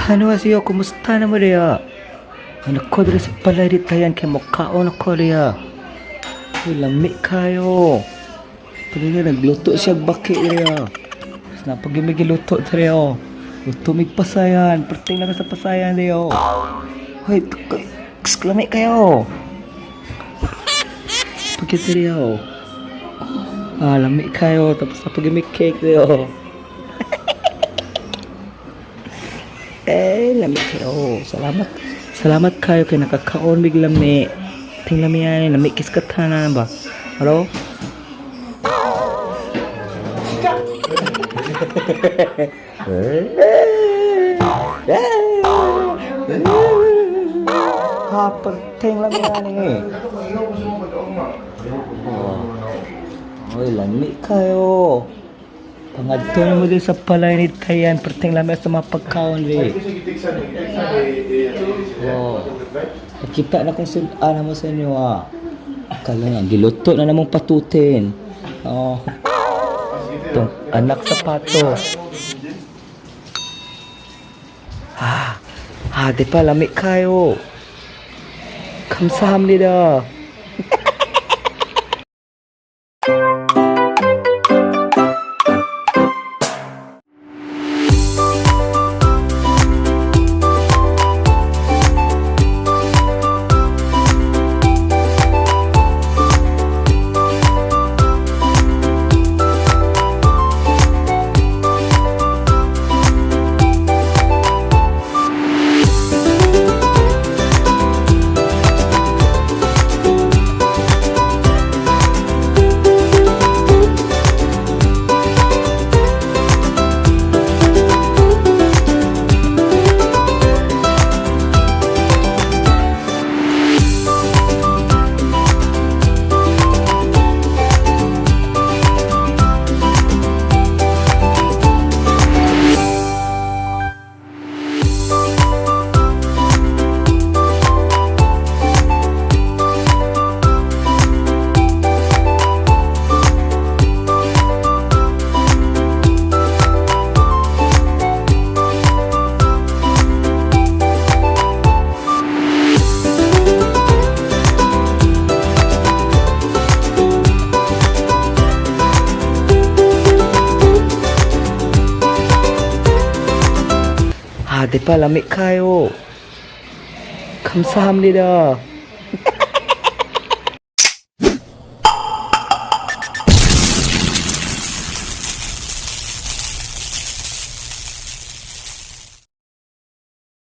Annyeonghaseyo, kumusta na mo diya? Ano ko diri sa palay di tayan kay mukaon ako diya. Uy, lami kayo. Pero nagluto siya og baki diya. Tapos napag giluto diri oh. Luto mig pasayan, perting lang sa pasayan diya. Hoy, lami kayo. Pagkit diri oh. Ah, lami kayo. Tapos napag may cake diya. Eh, lami kayo. Salamat. Salamat kayo kay nakakaon mig lami. Ting lami ay lami kis katana ba? Hello? Ha, perting lami ani. Oh. Oy, lami kayo. Pangadto na mo din sa palay ni Tayan, perting lami sa mga pagkaon ri. Oh. Nakita na kung sudan mo sa inyo ah. Kala nga, giluto na namong patutin. Oh. Itong anak sa pato. Ah, ah, di pa lami kayo. Kamsahamnida. Ah, di pa lami kayo. Kamsahamnida.